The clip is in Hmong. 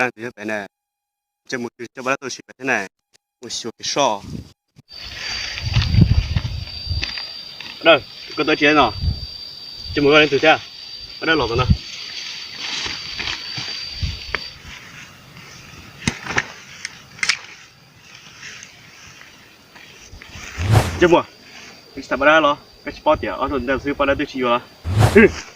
leej twg nyob pem na. Ntsej muag twg coj poj dab tuaj sim pem thiab na. Ua xyuas kev soj. Dawb, koj tuaj tsis no, ntsej muag koj leej twg thiab? Poj dab los tom no. Ntsej muag, koj tsis tham poj dab los? Koj tsis paub tias ob hnub ntawd xwb poj dab twb tsis yuav los?